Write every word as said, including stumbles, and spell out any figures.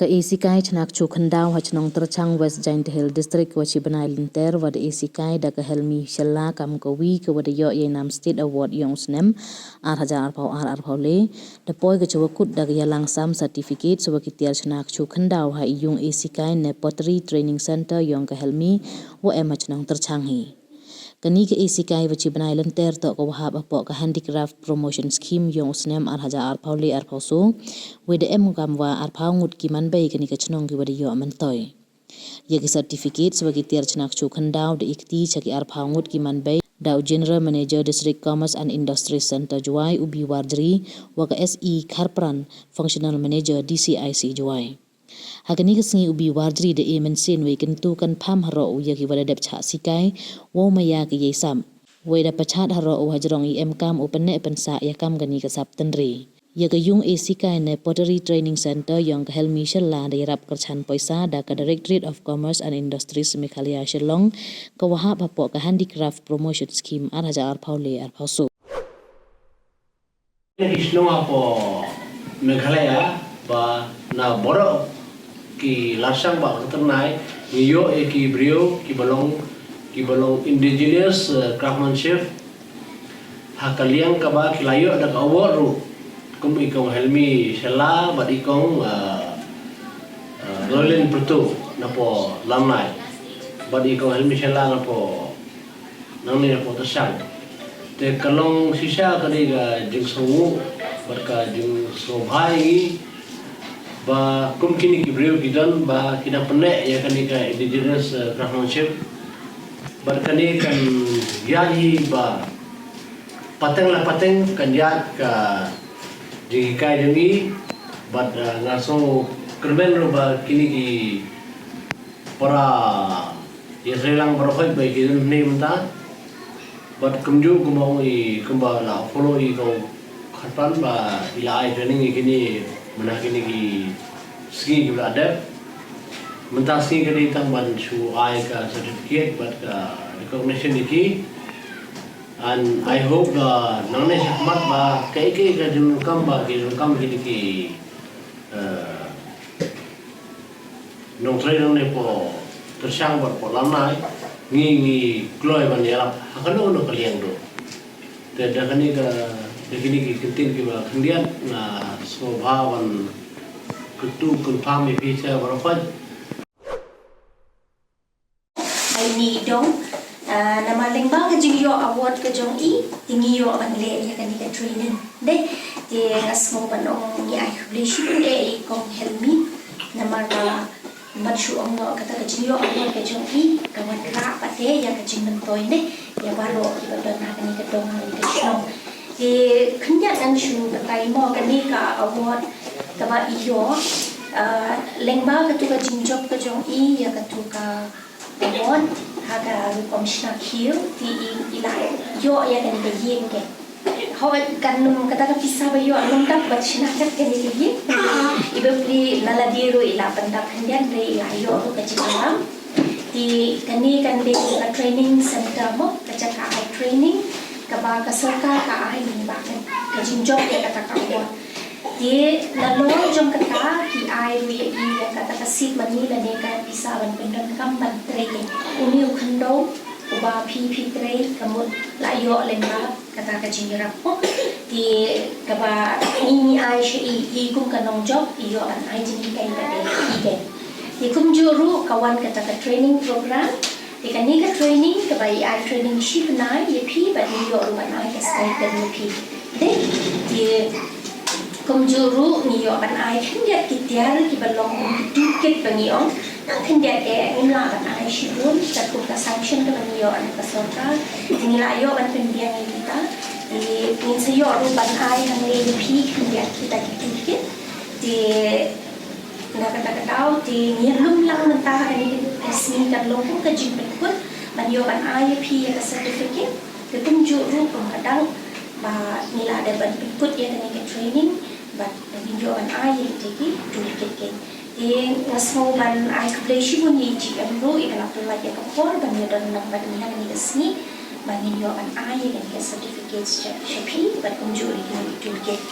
Ka esikai chna kchu khyndaw ha chnong Tyrchang, West Jaintia Hills District, wa chi bnai lynter wa da esikai da ka Helmi Shylla kam ka wi ka wa da yoh yei nam State Award yong u snem ar hajar arphaw ar arphaw le. Da poi ka cha wa kut da ka yalang sam certificate sa wa ki tiar chna kchu khyndaw ha i yung esikai ne Pottery Training Center yong ka Helmi wa em ha chnong Tyrchang hi. Kani ka esikai wa chi bnai lynter toh ka wa hap hapoh ka Handicraft Promotion Scheme yong u snem ar hajar arphaw le arphaw so, wei da em kam wa arphaw ngut ki man bei kani ka chnong ki wa da yoh myntoi. Ya ki certificate sa wa ki tiar chna kchu khyndaw da ikti cha ki arphaw ngut ki man bei da u General Manager District Commerce and Industries Center Jowai, u B Warjri, wa ka S E Kharpran, Functional Manager D C I C Jowai. Ha kani ka sngi u B Warjri da e mynsiem wei kyntu kan pham haroh u ya ki wa da dep chah sikai, wow maya ki yei sap. Wei da pachat haroh u hajrong i em kam u pyneh pynsah ya kam kani ka sap tynri. Ya ka yung esikai ne Pottery Training Center yong ka Helmi Shylla da yarap kyrchan poisa da ka Directorate of Commerce and Industries Meghalaya Shillong, ka wa hap hapoh ka Handicraft Promotion Scheme ar hajar arphaw le arphaw so. Ki shnong hapoh Meghalaya ba na boro ki lashang ba ka ternai ngi yoh e ki briew ki balong ki balong indigenous, eh, craftsmanship. Ha ka liang kaba ki la yoh da ka award ru kum i kong Helmi Shylla bad i kong, ah, ah, Roland Pyrtuh napoh Lamnai bad i kong Helmi Shylla napoh nangne napoh Tyrchang. Te ka long shisha ka dei ka jingsngew bad ka jingsngewbha i ba kum kini ki briew ki don ba ki dang pyneh ya kani ka indigenous, eh, craftsmanship. Bad kani kan ïaid hi ba pateng la pateng kan ïaid ka jinghikai jong i bad, eh, nga sngewkmen ruh ba kini ki para ïa seilang baroh khoit ba ki don hynne mynta. Bad kumjuh kumba ong i kumba la follow i kong Kharpran ba i la ai training i kini mynta kini ki sngi ki la dep. Mynta sngi ka dei tang ban shu ai ka certificate bad ka recognition i ki. And I hope ba nangne shakhmat ba kaei kaei ka jingdonkam ba ki donkam kini ki, eh, nongtrei nangne poh Tyrchang bad poh Lamnai ngi ngi kloi ban ïarap ha kano kano ka liang ruh. Te da kani ka, da kini ki kyntien kiba khyndiat nga sngewbha ban kyntu kynpham ïa phi sa baroh khoit. Ai ni dong, ah, namar lyngba ka jingïoh award ka jong i, te ngi ïoh ban leh ïa kani ka training. Dei, te nga sngew ban ong ngi ai khublei shibun ïa i kong Helmi. Namar ba mat shu ong noh kata ka jingïoh award ka jong i, ka wan rah pat ïa ka jingmyntoi ne, ïa baroh kiba don ha kani ka dong ha kani ka shnong. Te khyndiat ngan shu batai mo kani ka award kaba i ïoh, ah, lyngba katu ka jingjop ka jong i, ïa katu ka award ha ka rukom shna khiew, te i, i la ïoh ïa kani ka ïing ke. Hooid, kan nym kata ka pisa ba ïoh nym dap ban shna kat kani ka ïing. I bapli na lade ruh i la pyndap khyndiat, hynrei i la ïoh ruh ka jingïarap. Te kane kan dei ka training center mo, ka jaka ai training kaba ka sorkar ka ai lyngba ka jingjop ïa kata ka award. Te nalor jong kata ki ai ruh ïa i ïa kata ka seed money lane ka pisa ban pyndonkam ban trei ïa une u khyndew uba phi phi trei ka mut la ïoh lyngba kata ka jingïarap. Te kaba ngi ngi ai sha i, i kum ka nongjop i ïoh ban ai jinghikai pat ïa i dei. Te kumjuh ruh ka wan kata ka training program. Te kane ka training kaba i ai training shi bnai ïa phi bad ngi ïoh ruh ban ai ka stipend ïa phi. Dei, te kumjuh ruh ngi ïoh ban ai khyndiat ki tiar kiba long kum ki toolkit ba ngi ong. Nang khyndiat eh ngim lah ban ai shibun katkum ka sanction kaba ngi ïoh na ka sorkar. Te ngi lah ïoh ban pynbiang ïa kita. Te ngin sa ïoh ruh ban ai hangne ïa phi khyndiat kita ki toolkit. Te na kata ka daw te ngi lum lang mynta ha kane ka sngi kan long kum ka jingpynkut ban ïoh ban ai ïa phi ïa ka certificate. Te kumjuh ruh kum ka dang ba ngi la dep ban pynkut ïa kane ka training bad ngin ïoh ban ai ïa kita ki toolkit. Te nga sngew ban ai khublei shibun ïa i G M ruh iba la pynlait ïa ka por ban ïadon lang bad ngi ha kane ka sngi ba ngin ïoh ban ai ïa kane ka certificate sha, sha phi bad kumjuh ïa kine ki toolkit.